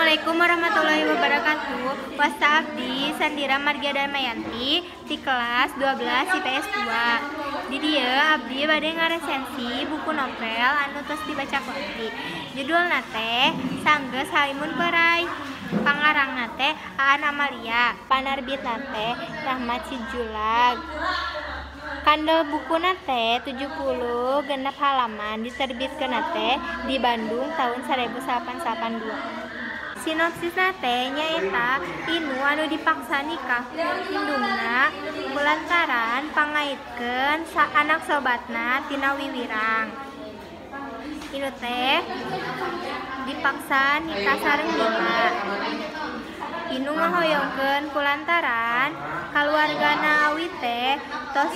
Assalamualaikum warahmatullahi wabarakatuh. Wasta abdi Sandira Margia Damayanti di kelas 12 IPS 2. Di dieu abdi bade ngaresensi buku novel anu tos dibaca ku abdi. Judulna teh Sanggeus Halimun Peurai. Pangarangna teh Aan Amalia, panarbitna teh Rahmat Sijulag. Kandel bukuna teh 76 halaman, diterbitkeunna teh di Bandung tahun 1882. Sinopsisna teh nyaeta Inu anu dipaksa nikah ku indungna kulantaran pangaitkeun anak sobatna tina wiwirang. Inu teh dipaksa nikah sareng Mila. Inu ngahoyongkeun kulantaran kaluargana Awi teh tos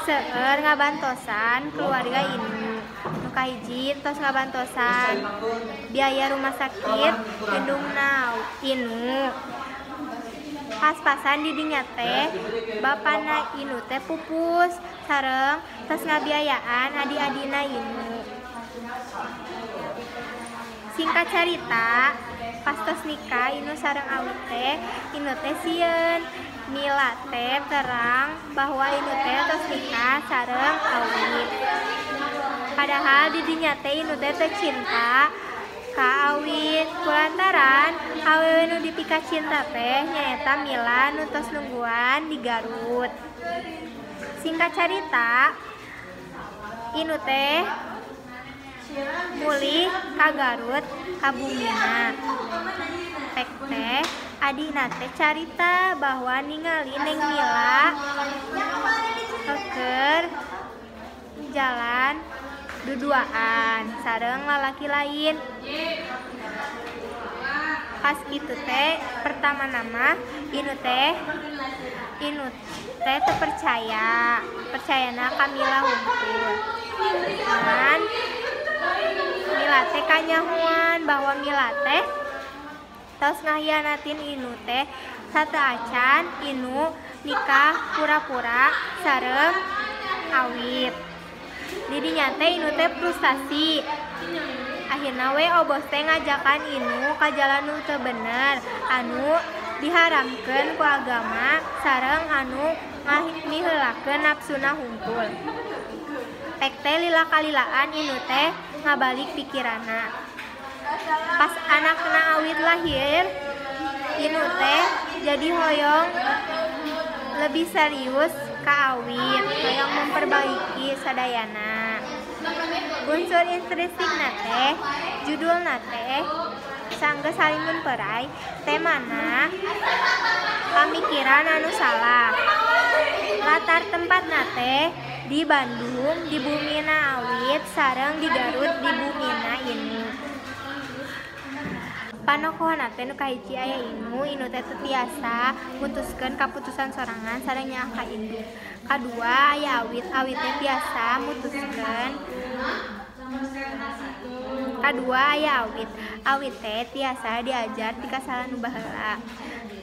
seueur ngabantosan keluarga Inu. Nu kahiji tos ngabantosan biaya rumah sakit indungna Inu. Pas-pasan di dinya teh bapana Inu teh pupus sareng tos ngabiayaan adi-adina Inu. Singkat carita, pas tos nikah Inu sareng Awi teh, Inu teh sieun. Mila teh terang bahwa Inu teh tos nikah sareng Awi. Padahal di dinya teh Inu teh teu cinta ka Awi. Kulantaran awewe nu dipika cinta teh nyaeta Mila nu tos nungguan di Garut. Singkat carita, Inu teh mulih ka Garut ka bumina. Pek teh adina teh carita bahwa ningali Neng Mila keur jalan duduaan sareng lalaki lain. Pas kitu teh pertama nama Inu teh teu percaya, percayana ka Mila hungkul. Ngan Mila teh kanyahoan bahwa Mila teh tos ngahianatin Inu teh sateuacan Inu nikah pura-pura sareng Awit. Di dinya teh Inu teh frustasi. Akhirna we Obos teh ngajakan Inu ka jalan nu teu bener anu diharamkeun ku agama sareng anu miheulakeun nafsuna hungkul. Pek teh lila kalilaan Inu teh ngabalik pikiranna. Pas anakna Awit lahir, Inu teh jadi hoyong lebih serius ka Awit, hoyong memperbaiki sadayana. Unsur intrinsik teh, judulna teh Sanggeus Halimun Peurai, temana pamikiran anu salah. Latar tempatna teh di Bandung, di bumina Awit, sareng di Garut, di bumina Inu. Panokohna teh nu kahiji aya Inu, Inu teh teu tiasa mutuskeun kaputusan sorangan sareng nyaah ka indung. Kadua aya Awit, Awit teh tiasa mutuskeun. Kadua aya Awit, Awit teh tiasa diajar ti kasalahan nu baheula.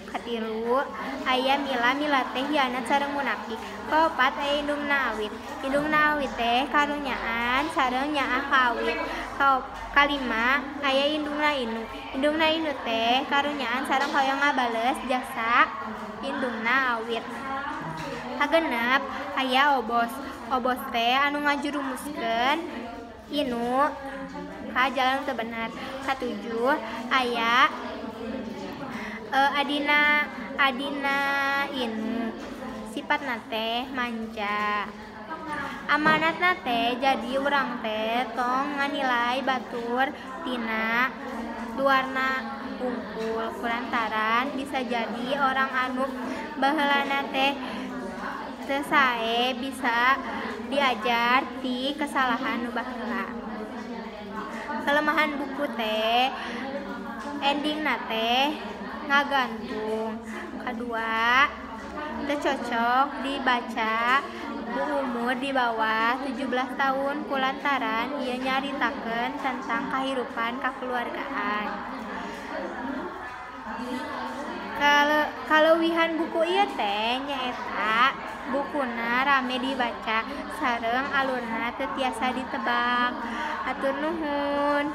Katilu aya Mila, Mila teh hianat sareng munafik. Kaopat aya indungna Awit, indungna Awit teh karunyaan sareng nyaah ka Awit. Kalima aya indungna Inu, indungna Inu teh karunyaan sareng hoyong ngabales jasa indungna Awit. Kagenep aya Obos, Obos teh anu ngajurumuskeun Inu ka jalan teu bener. Katujuh aya adina Inu, sifatna teh manja. Amanatna teh jadi urang teh tong nganilai batur tina luarna hungkul kulantaran bisa jadi orang anu baheulana teh teu sae bisa diajar ti kesalahan nu baheula. Kelemahan buku teh endingna teh ngagantung. Kadua, teu cocok dibaca ku umur di bawah 17 tahun kulantaran ieu nyaritakeun tentang kahirupan kakeluargaan. Kaleuwihan buku ieu teh nyaeta bukuna rame dibaca sareng alurna teu tiasa ditebak. Hatur nuhun.